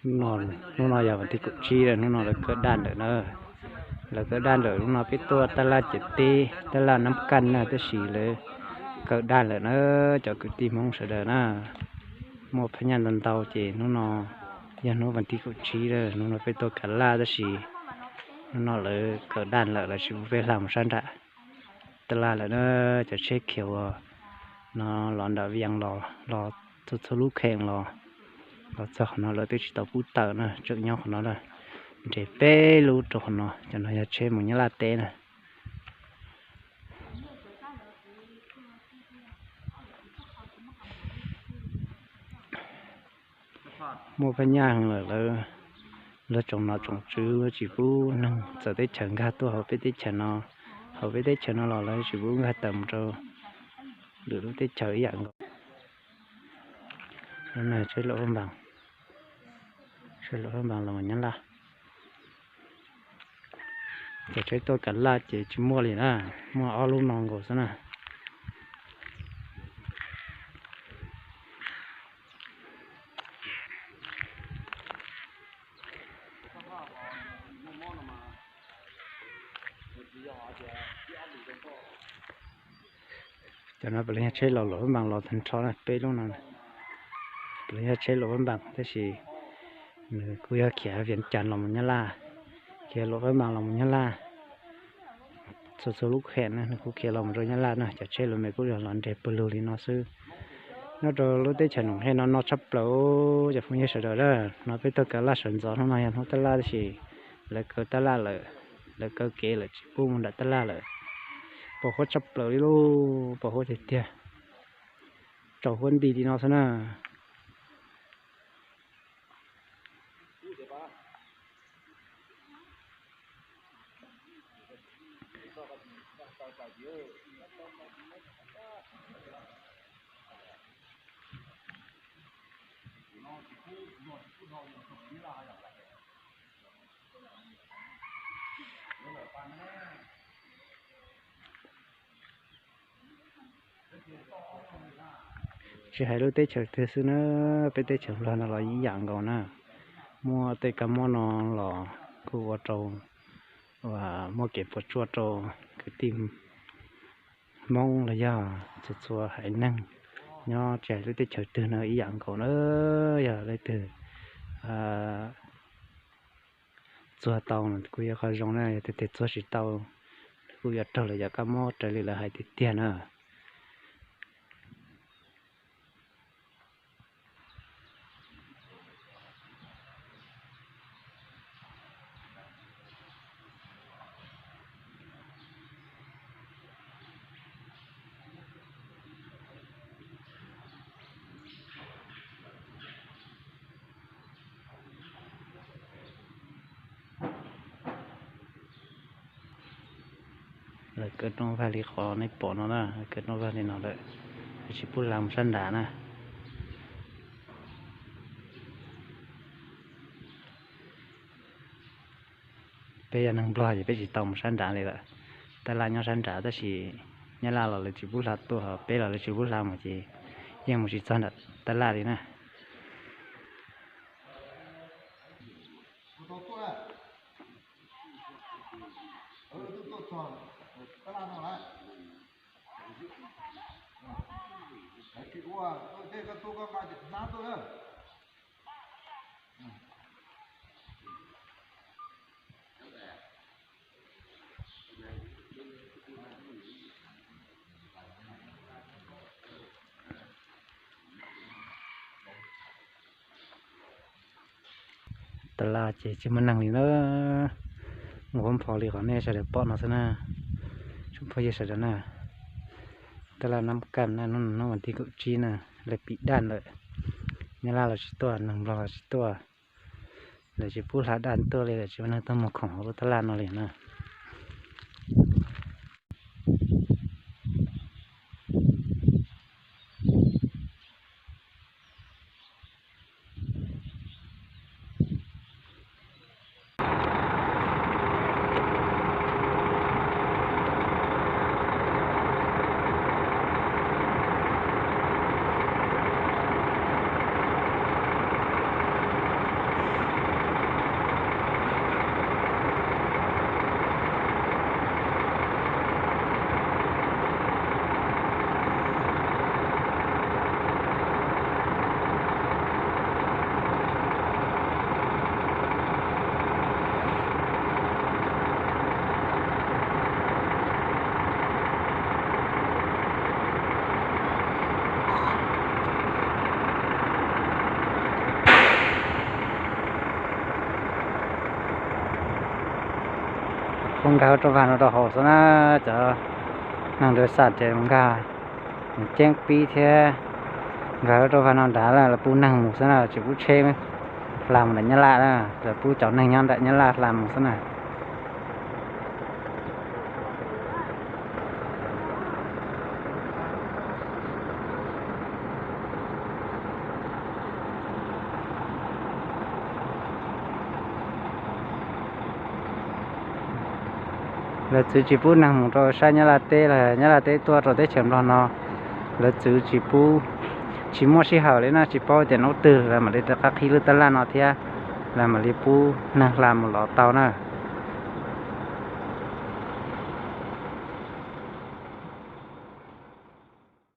Hnub no, hnub no yog vas thib kaum tsib lawm, hnub no lawv kaw daj lawm na. Lawv kaw daj lawm, hnub no peb tuaj taj laj ciam teb, taj laj Nab Kaj na, tab sis lawv kaw daj lawm na, cov kwv tij Hmoob sawv daws na. Muaj phab nyaj ntau ntau ces hnub no yog hnub vas thib kaum tsib lawm, hnub no peb tuaj kaw laj tab sis hnub no lawv kaw daj lawm, lawv tsis pub peb hla mus sab nram taj laj lawm na. Cov tsheb khiav ua no los nram Vias los, los txhua txhua lub kheem los, los txog qhov no lawv twb tsis tau pub tawm na, tseem nyob qhov no na. Nres peb lub rau qhov no, cov no yog tsheb mus Nyab Laj teb na. Muaj phab nyaj heev lawm, lawv, lawv tsoom nom tsoom tswv tsis pub neeg txawv teb chaws nkag tuaj hauv peb teb chaws no. Hauv peb teb chaws no los lawv tsis pub nkag tawm mus rau lwm lub teb chaws ib yam nkaus. Tsheb luam vaj npas, tsheb luam vaj npas los Nyab Laj. Cov tsheb tuaj kaw laj ces tsis muaj li na, muaj ob lub no nkaus xwb na. Cov no puav leej yog tsheb los luam vaj npas los tag nrho na, peb lub no puav leej yog tsheb luam vaj npas tab sis nws kuj yog khiav Vias Cas los mus Nyab Laj, khiav luam vaj npas los mus Nyab Laj. Txhua txhua lub kheem na nws kuj khiav los mus rau Nyab Laj na, cov tsheb lus me kuj yog los nres pawg lug li no xwb. Nyob rau lub teb chaws Noom Hej no no tshaj plaws, cov phooj ywg sawv daws na, no peb tuaj kaw laj sawv ntxov, hnub no yog hnub taj laj tab sis lawv kaw taj laj lawm, lawv kaw kev lawm tsis pub mus nram taj laj lawm. Pos huab tshaj plaws li lauj, pos huab tiag tiag, tsaus huab nti li no xwb na. Tsis hais lub teb chaws twg xwb na, peb teb chaws Nplog no los ib yam nkaus na. Muaj tej kab mob no los kuj ua rau, uas muaj kev puas tsuaj rau kwv tij Hmoob los yog txhua txhua haiv neeg nyob tsis hais lub teb chaws twg no ib yam nkaus na. Yog leej twg txuag tau kuj yog qhov zoo na, yog tiag tiag txuag tsis tau kuj yuav raug lawv cov kab mob raws li lawv hais tiag tiag na. Lawv kaw rooj vag li qhov nej pom no na, lawv kaw rooj vag li no lawm, lawv tsis pub hla mus sab nrad na. Peb yog neeg Nplog ces peb tsis tau mus sab nrad li lawm. Taj laj nyob sab nrad tab sis Nyab Laj los lawv tsis pub hla tuaj, peb los lawv tsis pub hla mus ces yeej mus tsis txog nram taj laj li na. Taj laj ces tsis muaj neeg li na, mus huab npho li qhov nej sawv daws pom no xwb na. Tsoom phooj ywg sawv daws na, taj laj Nab Kaj na, hnub vas thib kaum tsib na, lawv piv daj lawm. Nyab Laj los tsis tuaj, neeg Nplog los tsis tuaj, lawv tsis pub hla daj tuaj li, lawv tsis pub neeg tuaj mus khoom hauv lub taj laj no li na. Pub nkag rau vag no rau hauv xwb na, cov neeg ntawd xam ces nkag mus ceeb pib thiab. Nkag rau vag no nrad lawm, lawv pub neeg mus xwb na, tsis pub tsheb hla mus ntawm Nyab Laj na, lawv pub cov neeg nyob ntawm Nyab Laj hla mus xwb na. Lawv txwv tsis pub neeg mus rau sab Nyab Laj teb los Nyab Laj teb tuaj rau teb chaws Nplog no. Lawv txwv tsis pub, tsis muaj sij hawm li na, tsis paub tias hnub twg lawv mam li rov qab qhib lub tab laj no thiab, lawv mam li pub neeg hla mus los tau na.